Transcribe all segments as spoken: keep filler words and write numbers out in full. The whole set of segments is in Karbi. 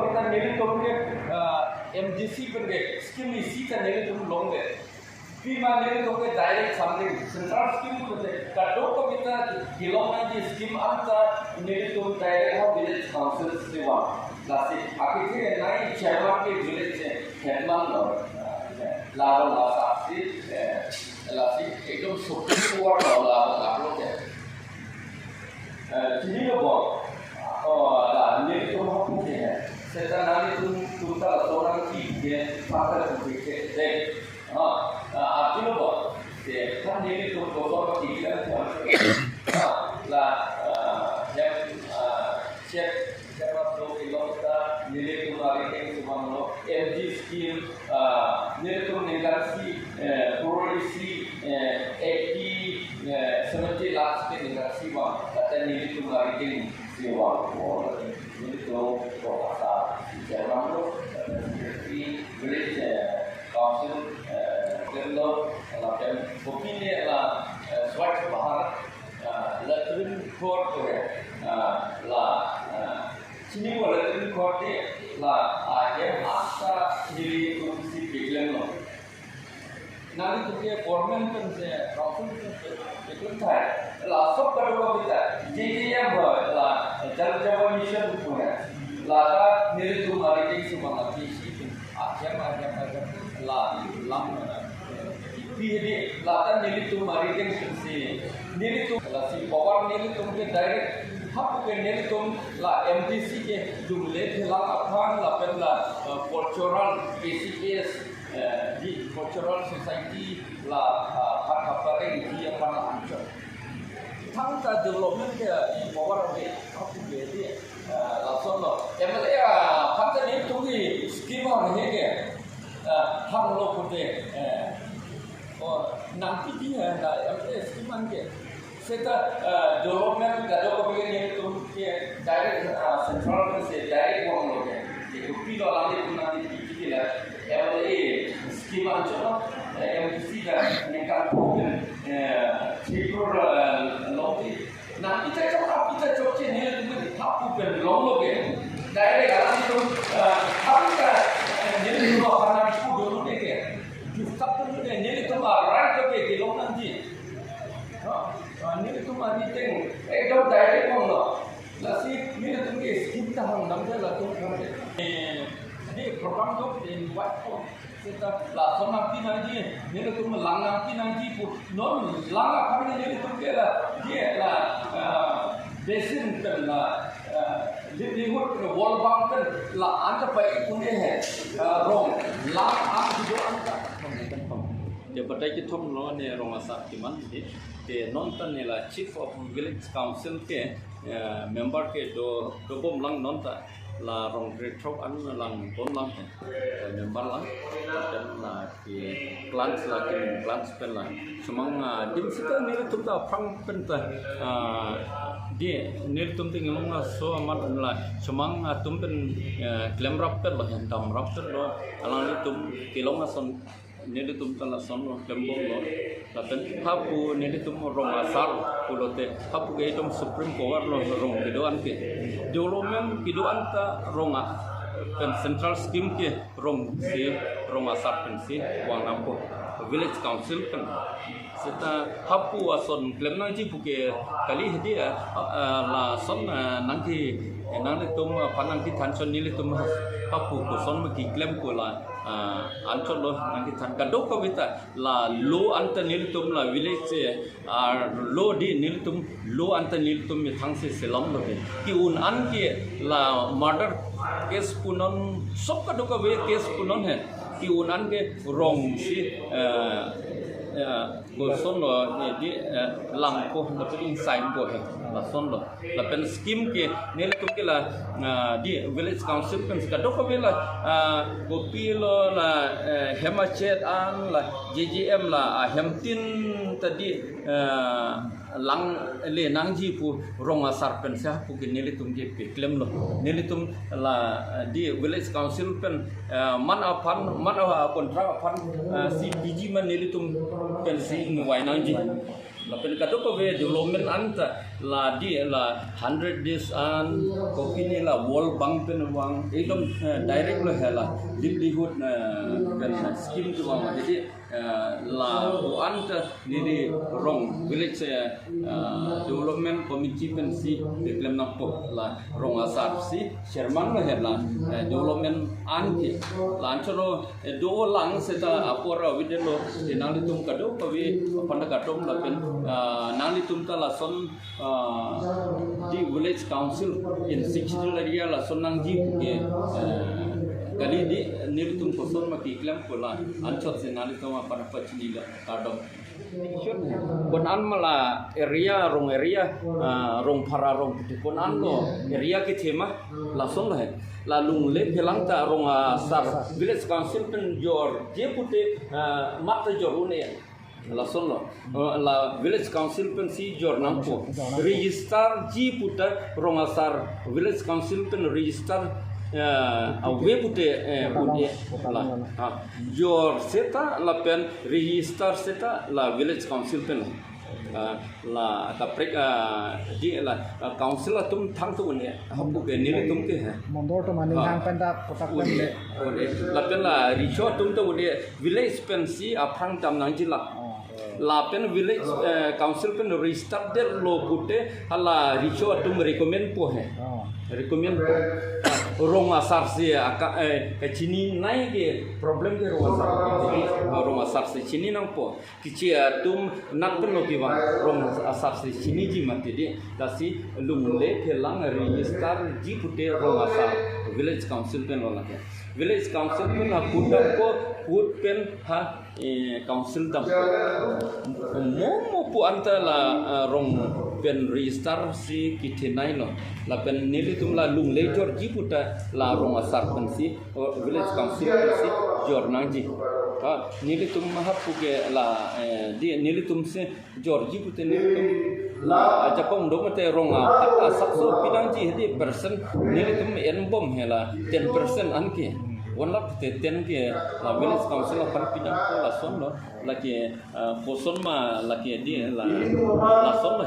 Kita nelitum ke, ah, M D C pen ke scheme isi ta nelitum longledet. Pima nelitum ke direct funding, central scheme pulote kadokave ta kelong nangji scheme anta nelitum direct ha village council si vang. Lasi akethe nai chairman ke village headman lo. Lalo la saksi, eh, lasi ekdom supreme power lo, lalo lalo ke. Eh, chinilo bo. Oh, la, nelitum hapu ke hai. Seta nanglitum, tum ta laso nangji ke, pata tum ke, de. Ah, ah, chinilo bo. Ke, kan nelitum kotor ke, ah, la, ah, hem, ah, chet, chet lo, ilong ta, nelitum arideng si vanglo, M G scheme, ah, nelitum ningkan isi, eh, crore isi, eh, eighty, eh, seventy lakhs ke ningkan isi vang, kata nelitum arideng si vang, oh, nelitum kok asa, si chairman lo, kata secretary, village, eh, council, eh, lo, lapen kopine la, eh, Swachh Bharat, ah, latrine court, eh, ah, la, ah, chinilo latrine court de, la, ah, hem anta nelitum si peklemlo. Nanglitum ke government pen si, council pen si, peklem thai. La sob kadokave ta, J J M ho, la, Jal Jeevan Mission pu hai. La ta nelitum arideng si vang la P C pen. Ahem, ahem, ahem, la, lang, eh, P D, la ta nelitum arideng pen si. Nelitum, lasi power nelitum ke direct. Hapu ke nelitum la M D C ke dungle thelang aphan lapen la, eh, cultural A C S, eh, di cultural society la, ah, phan kapareng di aphan la anchot. Thangta development ke, eh, power ave, hapu ke di, eh, lason lo. M L A, ah, aphan ta nelitum ke scheme hang he ke, eh, hang lo pute, eh, oh, nangpi di, eh, na M L A scheme an ke. Seta, eh, development kadokave nelitum ke direct, eh, central si direct vanglo ke. Ke kopilo alanglitum nangpi di la M L A scheme anchot lo, eh, M D C ta ningkan pho pen, eh, three crore, eh, longji. Nangpi ta chok, nangpi ta chokche nelitum ke hapu pen longlo ke. Direct alanglitum, eh, hapu ta, eh, nelitum aphan nangpu dolo ke. Disturb dolo ke, nelitum a-right lo ke, kelong nangji. No? Ah, nelitum arideng, ekdom direct vanglo. Lasi nelitum ke scheme ta hang damde latum khan de. Eh, di program dok in white form. Seta lason nangpi nangji, nelitum lang nangpi nangji pu. Non lang aphan nelitum ke la, di la, ah, basin pen la, ah, livelihood World Bank pen la anta pai un-e he, ah, rong, lang an kedo anta. Dia batai kethom lo ne rong asar keman di. Te non ta ne la Chief of Village Council ke, eh, member ke do, dobom lang non ta la rong krethrok an lang bom lang he. Eh, member lang, lapen la ke clans la ke clans pen la. Chomang, ah, dim sita nelitum ta aphrang pen ta, ah, di nelitum ta inglong la so amat la chomang atum pen, eh, klemrap pen lo, damrap pen lo. Alanglitum kelong ason nelitum ta lason lo, klembom lo. Lapen hapu nelitum rong asar pulote hapu ke ekdom supreme power lo rong kedo-an ke. Development kedo-an ta rong a, pen central scheme ke rong si, rong asar pen si vang nangpo village council pen. Seta hapu ason klem nangji pu ke kali hedi a, a, lason, a, nangke, nanglitum aphan nangkethan chot nelitum hapu koson ma keklem ko la, ah, anchot lo nangkethan kadokave ta la law anta nelitum la village, eh, ah, law di nelitum law anta nelitum methang si selam lo ke. Ke-un an ke la murder case punon, sob kadokave case punon he. Ke-un an ke rong si, eh, eh, koson lo, eh, di, eh, langpo, lapen ingsain po he, lason lo. Lapen scheme ke, nelitum ke la, ah, di village council pen kadokave la, ah, kopilo la, eh, hem achet an la, J J M la, ah, hemtin ta di, eh, langle nangji pu rong asar pen si hapu ke nelitum ke peklem lo. Nelitum la, eh, di village council pen, eh, man aphan, man a contract aphan, eh, si piji ma nelitum pen si ingvai nangji. Lapen kadokave development anta La di la hundred days an kopine la World Bank pen vang, ekdom, eh, direct lo he la livelihood, eh, pen scheme kevang. Jadi, eh, la pu-an ta neli rong village, eh, eh, development committee pensi keklem nangpo, la rong asar si chairman lo he la, eh, development an ke la anchot lo, eh, dolang seta apor avedetlo, eh, nanglitum kadokave aphan ta kardom lapen, eh, nanglitum ta lason, eh, di village council in sixth schedule area lason nangji ke, eh, kali di nelitum koson ma keklempo la anchot si nanglitum aphan pachinilo, kardom. Konat ma la area, rong area, ah, rong phara rong pute konat lo area kethe ma, lason lo he. La lungle phelang ta rong asar village council pen jorje pute, ah, mat ta jor un-e. Lason lo. Ah, la village council pensi jor nangpo. Register ji pute rong asar village council pen register, eh, ave pute, eh, un-e la. Ah, jor seta lapen register seta la village council pen. Ah, la kaprek, ah, di la, ah, council atum thangta un-e. Hapu ke nelitum ke he. Mondol atum aning, ah, hang pen ta kotak un-e, pen le. Un-e. Lapen la riso atum ta un-e, village pensi aphrang dam nangji la. Oh. Lapen village, eh, council pen register detlo pute hala riso atum recommend po he. Oh. Recommend po. Ah, rong asar si aka, eh, kachinine ke problem ke rong asar. Ah, rong asar si chini nangpo. Kichi atum nak pen lo kevang, rong asar si chiniji mati di. Lasi lungle phelang register ji pute rong asar village council pen lo lake. Village council pen ha put dampo, put pen ha, eh, council dampo. Mo mo pu-an ta la, eh, rong pen register si kethenei lo. Lapen nelitum la lungle jor ji pute la rong asar pensi, oh, village council pensi jor nangji. Ha, nelitum hapu ke la, eh, di nelitum si jor ji pute nelitum la ajakong do mate rong aphan asapso pinangji hedi percent nelitum enbom he la ten percent anke. One lakh te ten ke la village council aphan pinangpo, lason lo. Lake, ah, koson ma lake di la, lason lo.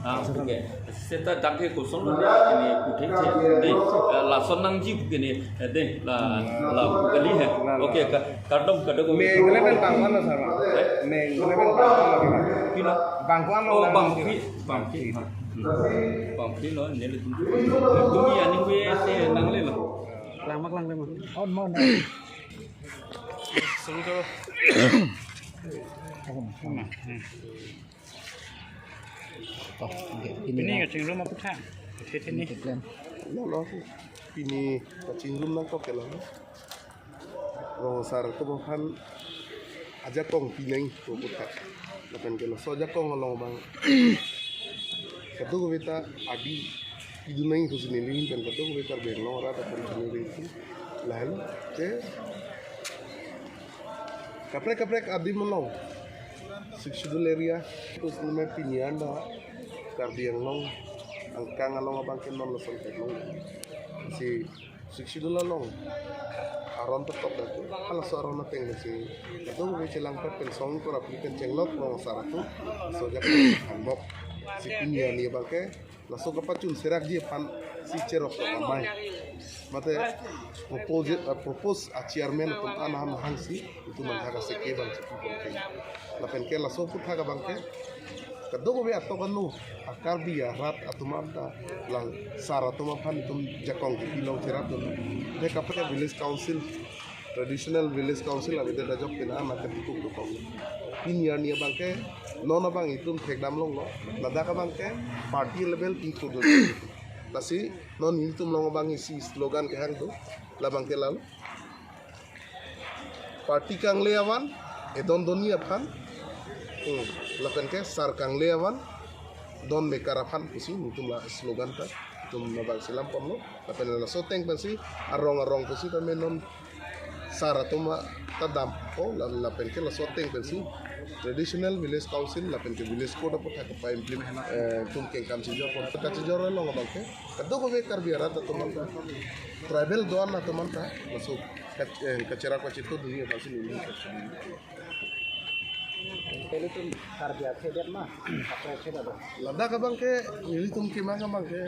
Ah, okay. Seta dak ke koson lo, ini puthe the. Dei, eh, lason nangji ke ni, eh, dei, la, la kali he. Okay, ka-, kardom, kardom. Mengle pen bang ko-an lo, sir? Eh? Mengle pen bang ko-an lo, sir? Pilo? Bang ko-an lo, oh, bang phi, bang phi, ha. Hmm. Bang phi lo, nelitum. Tumi ani we se nanglelo. Lang mak lang le ma. On mon. Solo, solo. Toh, okay, pini pini na kachingrum aphuthak. Pini pini. Keklem. Lo, lo. Pini kachingrum nangkok ke lo. Rong asar atum aphan ajakong pinangpo aphuthak. Lapen ke laso ajakong along abang kadokave ta adi pidun nangji pusi neli ahin pen kadokave Karbi Anglong arat aphan neli ahin pen. Lahen ke kaprek kaprek adim along sixth schedule area, terus neme pini an ta Karbi Anglong angkang along abang ke non lason theklong. Si sixth schedule along aron ta tok dak, halaso aron ateng si kadokave chelang pet pen song kor apli pen chenglok rong asar atum, so jak hanbok. Si pini arni abang ke laso kapachun serakji aphan si cherok tok amei. Mate propose, uh, propose a chairman atum an han hangsi itum an thak asek ke bang si pu bang ke. Lapen ke laso aphuthak abang ke kadokave atok anu a Karbi arat atum anta la sar atum aphan itum jakong kepilong cherap dun. Dei kaprek village council, traditional village council avedetlo ajok pina amat ketukuk tukuk. Pini arni abang ke non abang itum thekdam longlo. Ladak abang ke party level tingkuk dun. Lasi non itum along abang isi slogan kehang do. Labang ke lalo. Party kangle avan, edon donni aphan. Hmm. Lapen ke sar kangle avan, don mekar aphan pusi nelitum la slogan ta itum nabang si lampon lo. Lapen laso ateng pensi arong arong pusi tame non sar atum ta dampo, la, lapen ke laso ateng pensi traditional village council lapen ke village code aphuthak kepa-implement, eh, itum kengkam chijor pon. Kachijor along abang ke kadokave Karbi arat atum anta, tribal do-an atum anta, laso kach-, eh, kacherap kachetong dunji aphansi neli. Pele tum Karbi athedet ma, athedet do. Ladak abangke, nelitum kemang abangke,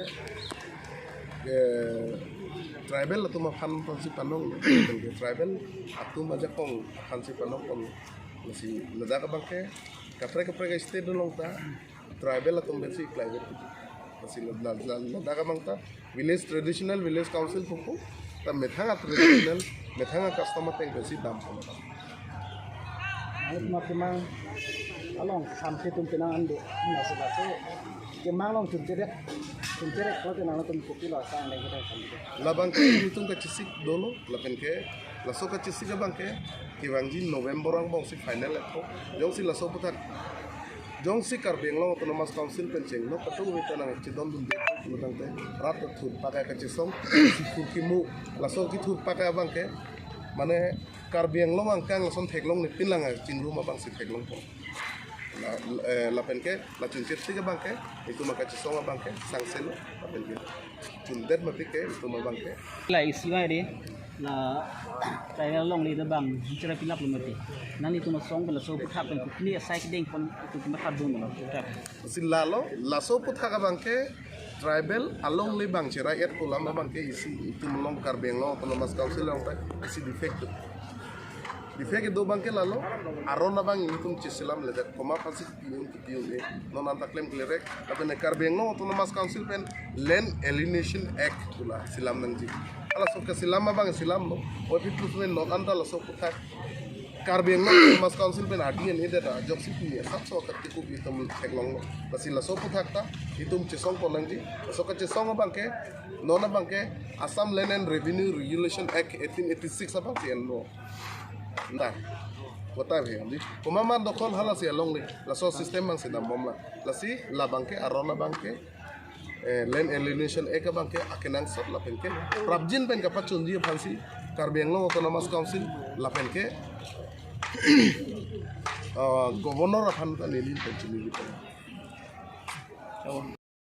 eh, tribal atum aphan aphansi panong, tribal atum ajakong aphansi panong pon. Lasi ladak abangke, kaprek kaprek state along ta, tribal atum pensi private. Lasi la-, la-, la-, ladak abang ta village traditional village council pupu ta methang a traditional, methang a custom ateng pensi dam pon. Amat mat kemang along samse tum penang ando, nasi laso kemang along chuncherek, chuncherek ko penang tum kopi lo sang leng kita samse. Labang ke itum kachesik dolo, lapen ke laso kachesik abang ke kevangji November angbong si final ekho. Jongsi laso aputhak, jongsi Karbi Anglong Autonomous Council pen chengno, katu weta nang chedondunde, tangte rat thurpak kachesong, si thur kimu, laso kethurpak abang ke, mane Karbi Anglong angkang lason theklong ni pinlang chingrum abang si theklong po. La, eh, lapen ke, la chunchit si abang ke, itum akachesong abang ke, sangselo, lapen ke. Chundet mati ke, itum abang ke. La isi ba de, la, kaya long le da bang, bicara pilap lo mati. Nang itum song bela so puthak pen kukni asai kedeng pon, itum matha dun lo puthak. Si lalo, laso aputhak abang ke, tribal along le bang chera et pulam abang ke isi itum along Karbi Anglong Autonomous Council along ta isi defect do. Defect do abang ke lalo, aron abang itum cheselam ledet, komat aphansi piun piun e, non anta klem klerek, lapen Karbi Anglong Autonomous Council pen Land Alienation Act pula selam nangji. Laso kesilam abang selam lo, oi pitlus pen non anta laso aputhak Karbi Anglong Autonomous Council pen adi an ida ta jok si pi asap so kat tiku itum theklong lo. Lasi laso aputhak ta itum chesong pon nangji. Laso kachesong abang ke, non abang ke Assam Land and Revenue Regulation Act eighteen eighty-six abang si enlo. Nda. Kota bhe di. Komat mat dokon hala si along le. Laso system abang si dam bom la. Lasi labang ke aron abang ke eh, Land Alienation Act abang ke akenangsot lapen ke prapjin pen kapachunji aphansi Karbi Anglong Autonomous Council lapen ke, ah, Governor aphan ta neli pen chuniji pen.